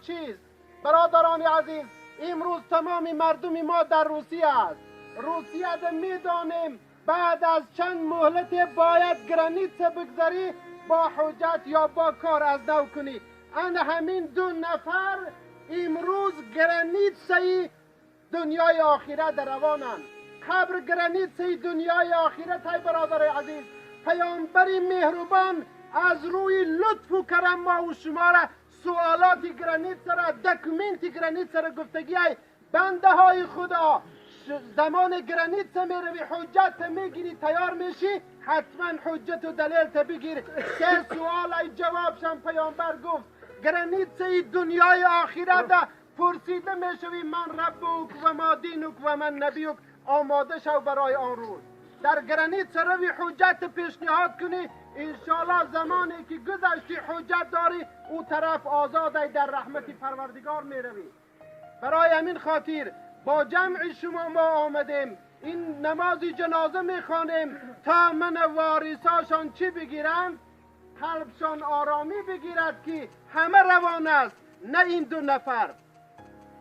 چیست؟ برادران عزیز، امروز تمام مردم ما در روسیه است. روسیه میدانیم بعد از چند مهلت باید گرانیت بگذاری، با حجت یا با کار از نو کنی. ان همین دو نفر امروز گرانیت دنیای آخرت در روانند. قبر گرانیت دنیای آخرت. های برادر عزیز، پیامبر مهربان از روی لطف و کرم ما و شما را سوالات گرانیت را، document گرانیت را گفتگی های بنده های خدا، زمان گرانیت میروی، حجت میگیری، تیار میشی، حتما حجت و دلیل تا بگیر. سه سوال ای جوابشان پیامبر گفت گرانیت دنیای آخرت پرسیده میشوی، من ربک و ما دینک و من نبیک. آماده شو برای آن روز. در گرانیت روی حجت پیشنهاد کنی، انشالله زمانی که گذشتی حجت داری، او طرف آزاد ای در رحمت پروردگار میروی. برای همین خاطر با جمع شما ما آمدیم، این نماز جنازه میخوانیم تا من وارثاشان چی بگیرند؟ قلبشان آرامی بگیرد که همه روان است، نه این دو نفر.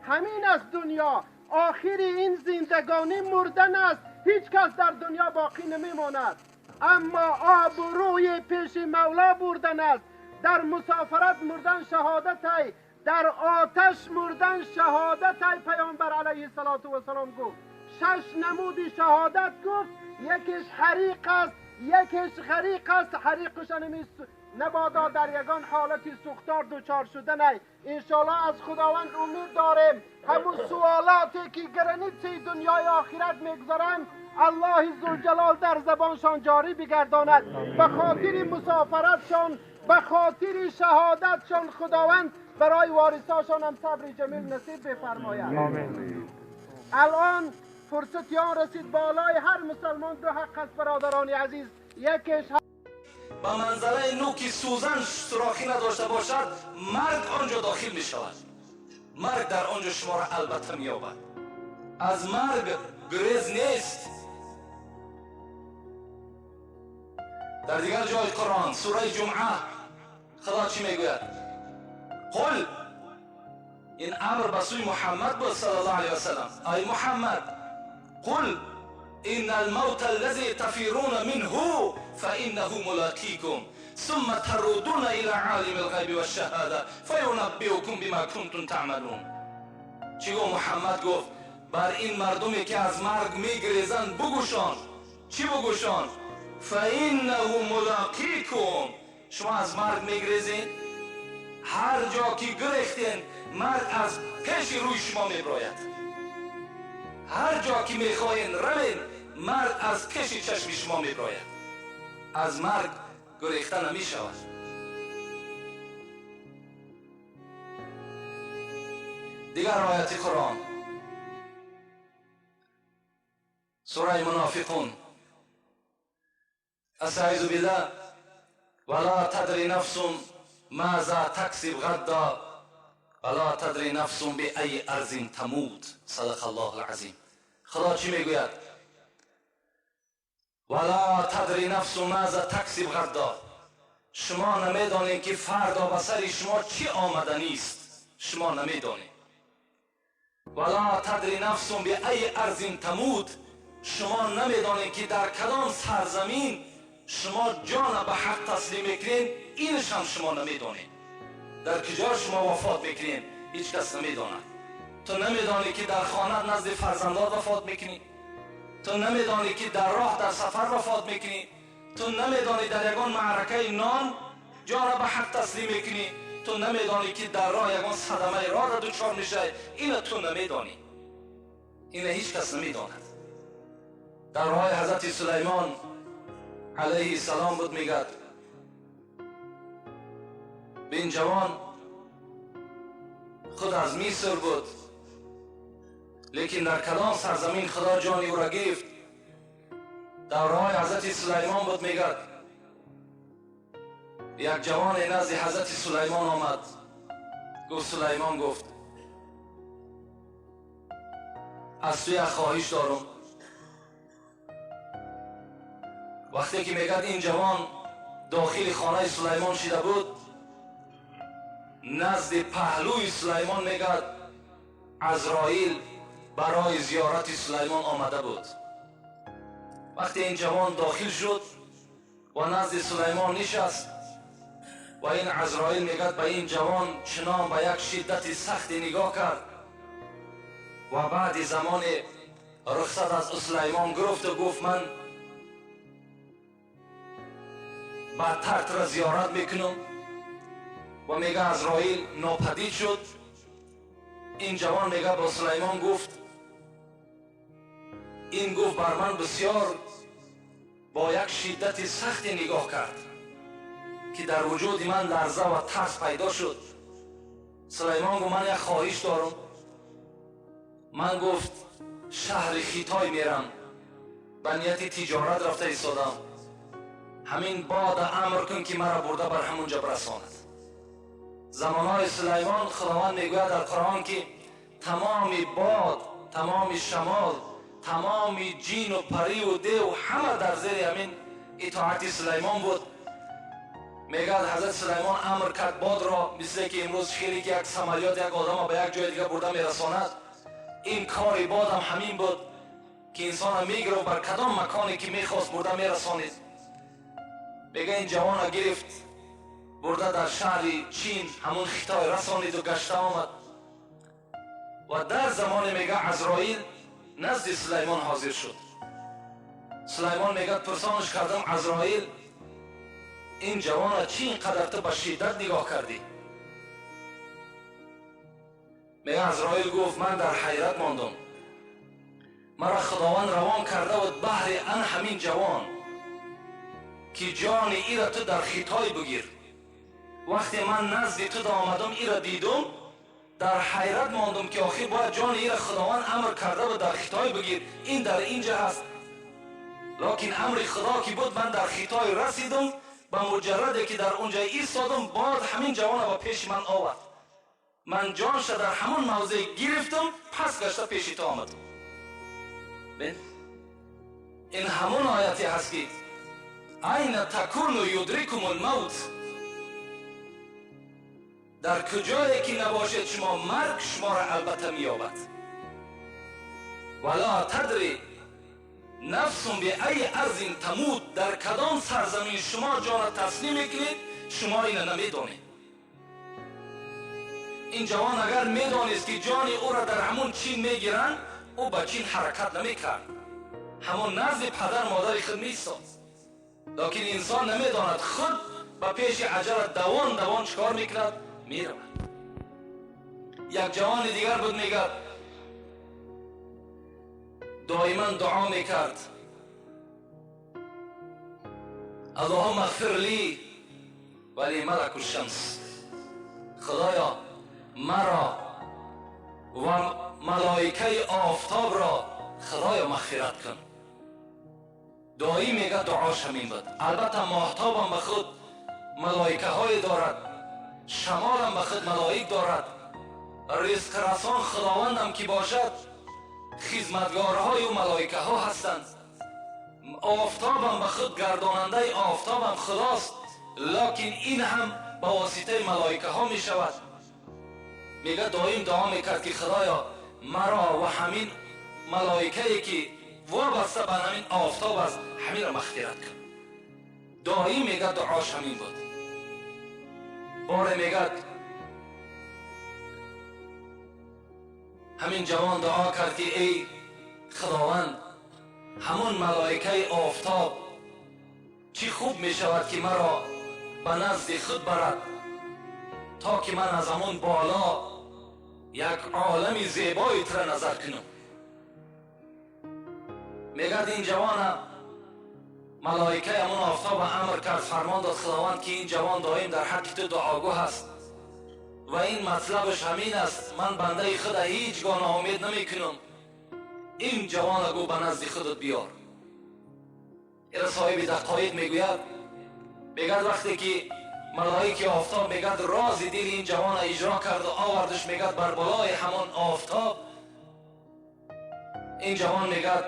همین است دنیا. آخر این زندگانی مردن است. هیچ کس در دنیا باقی نمیماند. اما آبروی پیش مولا بردن است. در مسافرت مردن شهادت ای، در آتش مردن شهادت ای. پیامبر علیه الصلاة والسلام گفت شش نمود شهادت گفت، یکیش حریق است، یکیش غریق است. حریقش نبادا در یگان حالتی سوختار دچار شدن ای. انشالله از خداوند امید داریم همون سوالاتی که گرانیت دنیای آخرت میگذارند، الله ذوالجلال در زبانشان جاری بگرداند. به خاطر مسافرتشان، به خاطر شهادتشان، خداوند برای وارثاشان هم صبر جمیل نصیب بفرماید. آمین. الان فرصت آن رسید. بالای هر مسلمان دو حق است برادران عزیز. یکیش به منزله نوکی سوزن سوراخی نداشته باشد، مرگ آنجا داخل می شود. مرگ در آنجا شما را البته می یابد. از مرگ گریز نیست. در دیگر جای قرآن، سوره جمعه، خدا چی میگوید؟ قل، این امر به سوی محمد بود صلی الله علیه وسلم، ای محمد، قل إن الموت الذي تفرون منه فإنه ملاقيكم ثم تردون إلى عالم الغيب والشهادة فينبئكم بما كنتم تعملون. چی گفت محمد؟ گفت بر این مردمی که از مرگ میگریزند بگوشان. چی بگوشان؟ فإنه ملاقيكم. شما از مرگ میگریزین، هر جا که گریختین مرگ از پیش روی شما میبراید. هر جا که میخواین روین، مرگ از پیش چشم شما میبراید. از مرگ گریخته نمیشود. دیگر آیت قرآن، سوره منافقون، استعیذ بالله، ولا تدری نفس ماذا تکسب غدا ولا تدری نفس بأی ارض تموت. صدق الله العظیم. خدا چی میگوید؟ ولا تدری نفس ماذا تکسب غدا. شما نمیدانید که فردا به سر شما چی آمدنی است. شما نمیدانید. ولا تدری نفس بأی ارض تموت. شما نمیدانید که در کدام سرزمین شما جان به حق تسلیم میکنید. اینش هم شما نمیدانید. در کجا شما وفات میکنید هیچ کس نمیداند. تو نمیدانی که در خانه نزد فرزندات وفات میکنی. تو نمیدانی که در راه در سفر وفات میکنی. تو نمیدانی در یگان معرکه نان جان را به حق تسلیم میکنی. تو نمیدانی که در راه یگان صدمه راه را دچار میشه. اینو تو نمیدانی. اینو هیچ کس نمیداند. در راه حضرت سلیمان علیه السلام بود، میگد به این جوان، خود از مصر بود، لیکن در کدام سرزمین خدا جانی او را گرفت. در راه حضرت سلیمان بود، میگد یک جوان نزد حضرت سلیمان آمد. گفت سلیمان گفت از تو یک خواهش دارم. وقتی که میگد این جوان داخل خانه سلیمان شده بود، назди паҳлӯи Сулаймон мегӯяд Азроил барои зиёрати Сулаймон омада буд. Вақте ин ҷавон дохил шуд ва назди Сулаймон нишаст ва ин Азроил мегӯяд ба ин ҷавон чунон ба як шиддати сахте нигоҳ кард ва баъди замоне рухсат аз Сулаймон гирифту гуфт ман бадтар туро зиёрат мекунам ва мега Азроил нопадид шуд. Ин ҷавон мега бо Сулаймон гуфт ин гуфт бар ман бисёр бо як шиддати сахте нигоҳ кард ки дар вуҷуди ман ларза ва тарс пайдо шуд. Сулаймон гуфт ман як хоҳиш дорам. Ман гуфт шаҳри Хитой мерам, ба нияти тиҷорат рафта истодам. Ҳамин бода амр кун ки маро бурда бар ҳамун ҷо расонад. Замонҳои Сулаймон Худованд мегӯяд дар Қуръон ки тамоми бод, тамоми шамол, тамоми ҷину париву дев ҳама дар зери ҳамин итоати Сулаймон буд. Мегӯяд ҳазрат Сулаймон амр кард бодро, мисле ки имрӯз хеле ки як самолёт як одамро ба як ҷои дига бурда мерасонад. Ин кори бодам ҳамин буд ки инсонро мегирифт бар кадом маконе ки мехост бурда мерасонид. Мега ин ҷавонро гирифт бурда дар шаҳри Чин ҳамун Хитой расониду гашта омад. Ва дар замоне мега Азроил назди Сулаймон ҳозир шуд. Сулаймон мегӯяд пурсонаш кардам Азроил ин ҷавонро чӣ ин қадар ту ба шиддат нигоҳ кардӣ? Мега Азроил гуфт ман дар ҳайрат мондам. Маро Худованд равон карда буд баҳри ан ҳамин ҷавон ки ҷони ира ту дар Хитой бигир. Вақте ман назди ту омадам ира дидум дар ҳайрат мондум ки охир бояд ҷони ира Худованд амр карда буд дар Хитой бигир, ин дар инҷа ҳаст. Локин амри Худо ки буд ман дар Хитой расидум, ба муҷарраде ки дар онҷа истодум бод ҳамин ҷавонро ба пеши ман овард. Ман ҷонша дар ҳамон мавзеъ гирифтум, пас гашта пеши ту омадум. Ин ҳамон ояте ҳаст ки айна такуну юдрикум лмавт, дар куҷое ки набошед шумо марг шуморо албатта меёбад. Вала тадри нафсун биайи арзин тамут, дар кадом сарзамин шумо ҷонро таслим мекунед шумо ина намедонед. Ин ҷавон агар медонист ки ҷони ӯро дар ҳамун Чин мегиранд, ӯ ба Чин ҳаракат намекард, ҳамон назди падар модари худ меистод. Локин инсон намедонад, худ ба пеши аҷала давон давон чикор мекунад? Меравад. Як ҷавони дигар буд мегӯяд доиман дуо мекард Аллоҳумма ғфир ли ва ли малаку шамс, Худоё маро ва малоикаи офтобро Худоё мағфират кун. Доим мегӯяд дуош ҳамин буд. Албатта моҳтобам ба худ малоикаҳое дорад, шамолам ба худ малоик дорад, ризқрасон Худовандам ки бошад хизматгорҳою малоикаҳо ҳастанд, офтобам ба худ гардонандаи офтобам Худост, локин ин ҳам ба воситаи малоикаҳо мешавад. Мегӯяд доим дуо мекард ки Худоё маро ва ҳамин малоикае ки вобаста ба ҳамин офтоб аст ҳаминро мағфират кун. Доим мегӯяд дуош ҳамин буд. Боре мегӯяд ҳамин ҷавон дуо кард ки эй Худованд ҳамон малоикаи офтоб чӣ хуб мешавад ки маро ба назди худ барад то ки ман аз ҳамон боло як олами зебои тура назар кунам. Мегӯяд ин ҷавона малоикаи ҳамон офтоба амр кард, фармон дод Худованд ки ин ҷавон доим дар ҳаққи ту дуогӯ ҳаст ва ин матлабаш ҳамин аст, ман бандаи худа ҳеҷ гоҳ ноумед намекунам, ин ҷавона гӯ ба назди худат биёр. Ира соҳиби дақоиқ мегӯяд, мегӯяд вақте ки малоики офтоб мегӯяд рози дили ин ҷавона иҷро карду овардаш, мегӯяд бар болои ҳамон офтоб ин ҷавон мегӯяд